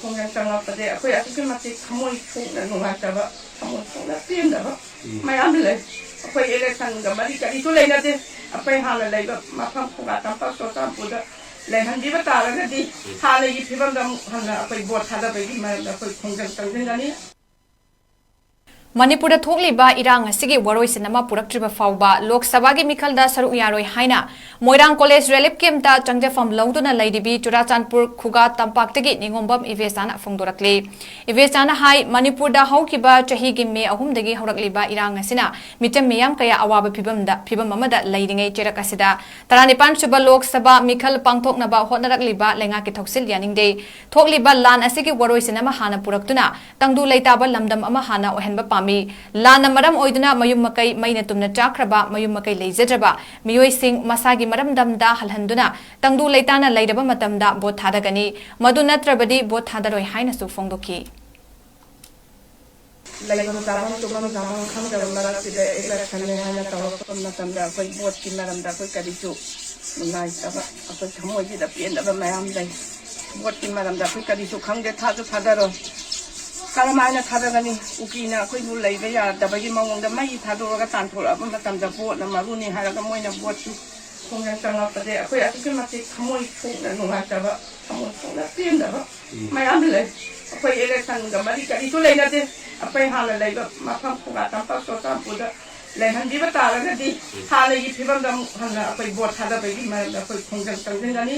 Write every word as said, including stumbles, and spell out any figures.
ꯈꯣꯡꯖꯪ ꯆꯪꯂꯛꯄꯁꯦ ꯑꯩꯈꯣꯏ ꯑꯗꯨꯛꯀꯤ ꯃꯇꯤꯛ ꯊꯃꯣꯏ ꯁꯣꯛꯅ ꯅꯨꯡꯉꯥꯏꯇꯕ, ꯊꯃꯣꯏ ꯁꯣꯛꯅ ꯄꯦꯟꯗꯕ ꯃꯌꯥꯝ ꯂꯩ꯫ ꯑꯩꯈꯣꯏ election ꯒ ꯃꯔꯤ ꯀꯔꯤꯁꯨ ꯂꯩꯅꯗꯦ꯫ ꯑꯩꯈꯣꯏ ꯍꯥꯟꯅ ꯂꯩꯕ ꯃꯐꯝ ꯈꯨꯒꯥ ꯇꯝꯄꯥꯛ ꯆꯨꯔꯆꯥꯟꯄꯨꯔꯗ ꯂꯩꯍꯟꯕꯤꯕ ꯇꯥꯔꯒꯗꯤ ꯍꯥꯟꯅꯒꯤ ꯐꯤꯕꯝꯗ ꯑꯃꯨꯛ ꯍꯟꯅ ꯑꯩꯈꯣꯏ vote ꯊꯥꯗꯕꯒꯤ ꯃꯔꯝꯗ ꯑꯩꯈꯣꯏ ꯈꯣꯡꯖꯪ ꯆꯪꯁꯤꯟꯒꯅꯤ꯫ ꯃꯅꯤꯄꯨꯔꯗ ꯊꯣꯛꯂꯤꯕ ꯏꯔꯥꯡ ꯑꯁꯤꯒꯤ ꯋꯥꯔꯣꯏꯁꯤꯟ ꯑꯃ ꯄꯨꯔꯛꯇ꯭ꯔꯤꯕ ꯐꯥꯎꯕ ꯂꯣꯛ ꯁꯚꯥꯒꯤ ꯃꯤꯈꯜꯗ ꯁꯔꯨꯛ ꯌꯥꯔꯣꯏ ꯍꯥꯏꯅ ꯃꯣꯏꯔꯥꯡ college relief camp ꯇ ꯆꯪꯖꯐꯝ ꯂꯧꯗꯨꯅ ꯂꯩꯔꯤꯕꯤ ꯆꯨꯔꯥꯆꯥꯟꯄꯨꯔ ꯈꯨꯒꯥ ꯇꯝꯄꯥꯛꯇꯒꯤ ꯅꯤꯉꯣꯝꯕꯝ ꯏꯕꯦꯆꯥꯅ ꯐꯣꯡꯗꯣꯔꯛꯂꯤ꯫ ꯏꯕꯦꯆꯥꯅ ꯍꯥꯏ, ꯃꯅꯤꯄꯨꯔꯗ ꯍꯧꯈꯤꯕ ꯆꯍꯤꯒꯤ ꯃꯦ ꯑꯍꯨꯝꯗꯒꯤ ꯍꯧꯔꯛꯂꯤꯕ ꯏꯔꯥꯡ ꯑꯁꯤꯅ ꯃꯤꯆꯝ ꯃꯤꯌꯥꯝ ꯀꯌꯥ ꯑꯋꯥꯕ ꯐꯤꯕꯝꯗ, ꯐꯤꯕꯝ ꯑꯃꯗ ꯂꯩꯔꯤꯉꯩ ꯆꯩꯔꯛ ꯑꯁꯤꯗ ꯇꯔꯥꯅꯤꯄꯥꯟ ꯁꯨꯕ ꯂꯣꯛ ꯁꯚꯥ ꯃꯤꯈꯜ ꯄꯥꯡꯊꯣꯛꯅꯕ ꯍꯣꯠꯅꯔꯛꯂꯤꯕ ꯂꯩꯉꯥꯛꯀꯤ ꯊꯧꯁꯤꯜ ꯌꯥꯅꯤꯡꯗꯦ꯫ ꯊꯣꯛꯂꯤꯕ ꯂꯥꯟ ꯑꯁꯤꯒꯤ ꯋꯥꯔꯣꯏꯁꯤꯟ ꯑꯃ ꯍꯥꯟꯅ ꯄꯨꯔꯛꯇꯨꯅ ꯇꯪꯗꯨ ꯂꯩꯇꯥꯕ ꯂꯝꯗꯝ ꯑꯃ ꯍꯥꯟꯅ ꯑꯣꯏꯍꯟꯕ ꯄꯥꯝꯃꯤ꯫ ꯂꯥꯟꯅ ꯃꯔꯝ ꯑꯣꯏꯗꯨꯅ ꯃꯌꯨꯝ ꯃꯀꯩ ꯃꯩꯅ ꯇꯨꯝꯅ ꯆꯥꯛꯈ꯭ꯔꯕ, ꯃꯌꯨꯝ ꯃꯀꯩ ꯂꯩꯖꯗ꯭ꯔꯕ ꯃꯤꯑꯣꯏꯁꯤꯡ ꯃꯁꯥꯒꯤ ꯃꯔꯝꯗꯝꯗ ꯍꯜꯍꯟꯗꯨꯅ ꯇꯪꯗꯨ ꯂꯩꯇꯥꯅ ꯂꯩꯔꯕ ꯃꯇꯝꯗ vote ꯊꯥꯗꯒꯅꯤ꯫ ꯃꯗꯨ ꯅꯠꯇ꯭ꯔꯕꯗꯤ vote ꯊꯥꯗꯔꯣꯏ ꯍꯥꯏꯅꯁꯨ ꯐꯣꯡꯗꯣꯛꯈꯤ꯫ ꯂꯩꯐꯝ ꯆꯥꯐꯝ, ꯇꯨꯝꯐꯝ ꯆꯥꯐꯝ ꯈꯪꯗꯕ ꯃꯔꯛꯁꯤꯗ election ꯅꯦ ꯍꯥꯏꯅ ꯇꯧꯔꯛꯄ ꯃꯇꯝꯗ ꯑꯩꯈꯣꯏ vote ꯀꯤ ꯃꯔꯝꯗ ꯑꯩꯈꯣꯏ ꯀꯔꯤꯁꯨ ꯅꯨꯡꯉꯥꯏꯇꯕ, ꯑꯩꯈꯣꯏ ꯊꯃꯣꯏꯁꯤꯗ ꯄꯦꯟꯗꯕ ꯃꯌꯥꯝ ꯂꯩ꯫ Vote ꯀꯤ ꯃꯔꯝꯗ ꯑꯩꯈꯣꯏ ꯀꯔꯤꯁꯨ ꯈꯪꯗꯦ, ꯊꯥꯁꯨ ꯊꯥꯗꯔꯣꯏ꯫ ꯀꯔꯝꯍꯥꯏꯅ ꯊꯥꯗꯒꯅꯤ? ꯀꯨꯀꯤꯅ ꯑꯩꯈꯣꯏꯕꯨ ꯂꯩꯕ ꯌꯥꯗꯕꯒꯤ ꯃꯑꯣꯡꯗ ꯃꯩ ꯊꯥꯗꯣꯛꯑꯒ ꯇꯥꯟꯊꯣꯔꯛꯑꯕ ꯃꯇꯝꯗ vote ꯅ ꯃꯔꯨꯅꯤ ꯍꯥꯏꯔꯒ ꯃꯣꯏꯅ vote ꯀꯤ ꯈꯣꯡꯖꯪ ꯆꯪꯂꯛꯄꯁꯦ ꯑꯩꯈꯣꯏ ꯑꯗꯨꯛꯀꯤ ꯃꯇꯤꯛ ꯊꯃꯣꯏ ꯁꯣꯛꯅ ꯅꯨꯡꯉꯥꯏꯇꯕ, ꯊꯃꯣꯏ ꯁꯣꯛꯅ ꯄꯦꯟꯗꯕ ꯃꯌꯥꯝ ꯂꯩ꯫ ꯑꯩꯈꯣꯏ election ꯒ ꯃꯔꯤ ꯀꯔꯤꯁꯨ ꯂꯩꯅꯗꯦ꯫ ꯑꯩꯈꯣꯏ ꯍꯥꯟꯅ ꯂꯩꯕ ꯃꯐꯝ ꯈꯨꯒꯥ ꯇꯝꯄꯥꯛ ꯆꯨꯔꯆꯥꯟꯄꯨꯔꯗ ꯂꯩꯍꯟꯕꯤꯕ ꯇꯥꯔꯒꯗꯤ ꯍꯥꯟꯅꯒꯤ ꯐꯤꯕꯝꯗ ꯑꯃꯨꯛ ꯍꯟꯅ ꯑꯩꯈꯣꯏ vote ꯊꯥꯗꯕꯒꯤ ꯃꯔꯝꯗ ꯑꯩꯈꯣꯏ ꯈꯣꯡꯖꯪ ꯆꯪꯁꯤꯟꯒꯅꯤ꯫